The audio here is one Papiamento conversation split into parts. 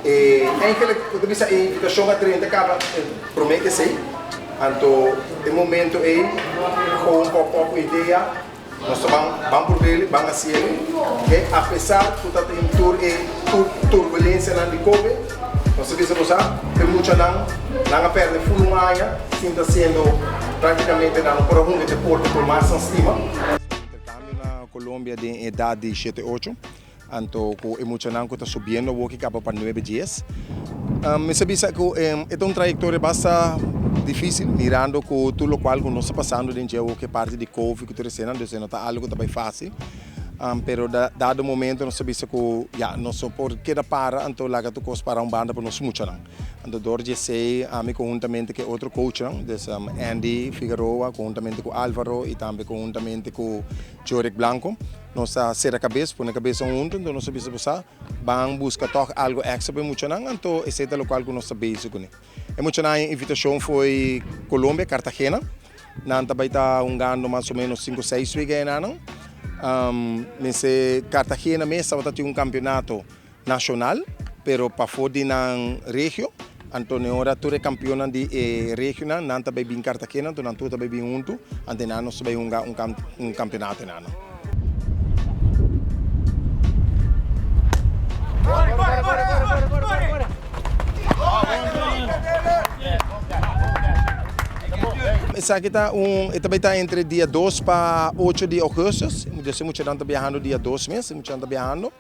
E eigenlijk bo ta bisa e invitashon a drenta kaba promé ku esei. Anto e momento ei gewoon pop op un idea, nos ta ban ban prob'el, ban hasiel. E apesar ku ta tin tur e turbulensianan di kobe, nos ta bisa bo sa ku e muchanan nan a pèrdè ful un aña sin ta hasiendo praktikamente nan no por a hunga e deporte ku mas nan stima. Interkambio na Colombia den edat di shete ocho. Anto ku e muchanan ku ta subiendo awor ki kaba pa nuebe dies. Mi sa bisa ku e ta un trayektoria basta difisil mirando ku tur lokual ku nos ta pasando den dje awor ku e parti di covid ku tur eseinan dus e no ta algu ku ta bai fasil. Pero dado momento nos ta bisa ku ya nos no por keda para anto laga tur kos para un banda pa nos muchanan. Anto dor di esei ami konhuntamente ku e otro coachnan dus Andy Figueroa konhuntamente ku Alvaro i tambe konhuntamente ku Jorick Blanco. Nos a sera kabes, pone kabesnan huntu, anto nos a bisa bo sa, ban buska tòg algu èkstra pa e muchanan, anto esei ta lokual ku nos ta bezig kuné. E muchanan haña invitashon fo'i Colombia, Cartagena. Nan ta bai ta hungando mas o ménos sinku seis wega enanan. Mester Cartagena mes tabata tin un kampionato Nacional, pero pafó di nan regio. Anto ne ora tur e campeonnan di e regionan nan ta bay bin Cartagena, anto nan tur ta bay bin hunto, ante nan nos ta bay hunga un un campeonato enano. Esaki ta un e ta bay ta entre dia dos pa ocho di augustus, dus e muchanan ta biahando dia dos mes, e muchanan ta biahando.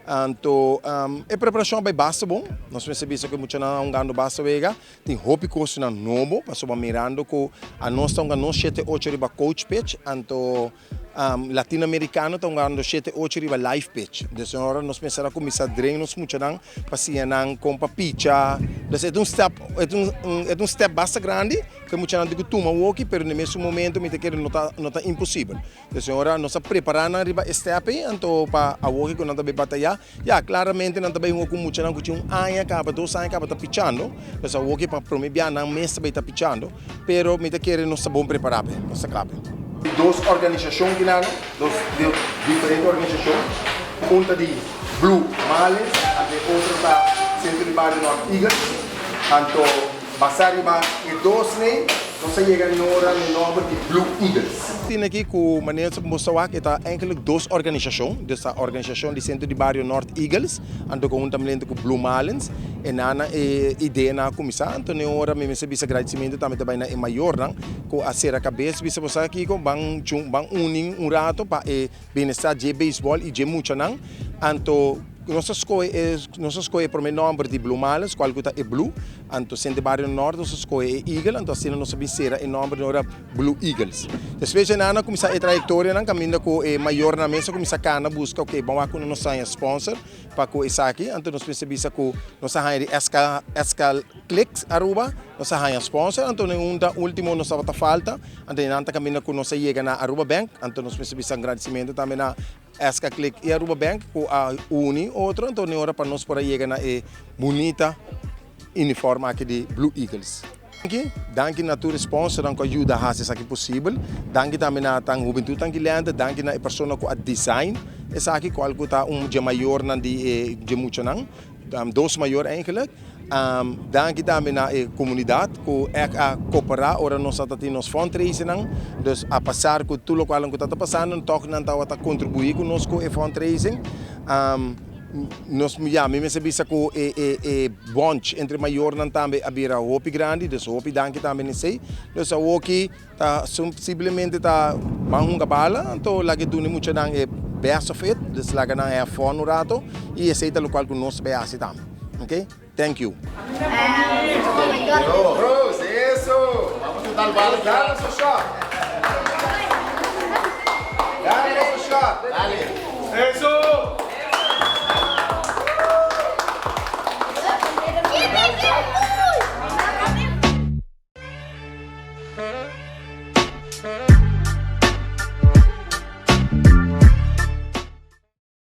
Anto e preparashon a bai basta bon. Nos mester bisa ku e muchanan a hungando basta wega. Tin hopi kosnan nobo pasobra mirando ku anos ta hunga nos shete ocho riba coach pitch, anto Latino Americano ta hungando shete ocho riba live pitch. Dus ora nos mester a kuminsá dren nos muchanan pa siña nan kon pa picha. Dus e ta un step, e ta un e ta un step basta grandi ku e muchanan tin ku tuma awoki, pero na e mesun momento mi ta kere no ta no ta imposibel. E señora nos a prepará nan riba e step ei, anto pa awor ku nan ta bai batayá, ya, klaramente nan ta bai hunga ku muchanan ku tin un aña kaba, dos aña kaba ta pichando. Pues awor ke pa promé bia nan mes ta bai ta pichando, pero mi ta kere nos ta bon prepará p'e, nos ta kla p'e. Dos organisashon kinan, dos diferente organisashon, un ta di Blue Marlins, anto e otro ta Centro di Bario North Eagles, anto basá riba e dos nei nos a yega nora n'e nòmber di Blue Eagles. Tin aki ku manera sa bo sa wak e ta enkele dos organisashon, dus ta organisashon di Sentro di Bario North Eagles anto konhuntamente ku Blue Marlins e nan e ideanan a kuminsá anto ne ora mi mester bisa gradisimentu tambe ta bai na e mayornan ku a sera kabes bisa bo sa kiko ban ban uni un rato pa e bienestar dje beisbòl i dje muchanan anto nos a skohe e nos a skohe e prome nòmber di Blue Marlins kual ku ta e blue anto Sentro di Bario North nos a skohe e Eagle anto asina nos a bin sera e nòmber di ora Blue Eagles. Despues dje nan a kuminsá e trayektorianan kaminda ku e mayornan mes a kuminsá kana buska oke ban wak ku nos haña sponsor pa ku esaki. Anto nos mester bisa ku nos a haña di SK SK Clicks Aruba nos a haña sponsor anto na e unta ultimo nos tabata falta anto e nan ta kaminda ku nos a yega na Aruba Bank anto nos mester bisa un gradisimentu tambe na SK Click i Aruba Bank ku a uni otro anto na e ora pa nos por a yega na e bunita uniform aki di Blue Eagles. Danki, danki na tur e sponsornan ku a yuda hasi esaki posibel. Danki tambe na tan Hubentud Tankilente, danki na e persona ku a design esaki, kual ku ta un dje mayornan di e dje muchanan, dos mayor eigenlijk. Danki tambe na e komunidat ku èk a koperá ora nos a ta tin nos fundraisingnan. Dus apesar ku tur lokualnan ku ta ta pasando, tòg nan tabata kontribuí ku nos ku e fundraising. Nos ya mi mester bisa ku e e e bunch entre mayornan tambe a bira hopi grandi, dus hopi danki tambe na esei. Dus awoki ta simplemente ta ban hunga bala, anto laga e duna e muchanan e best of it, dus laga nan have fun un rato i esei ta lokual ku nos ta bai hasi tambe. Ok, thank you.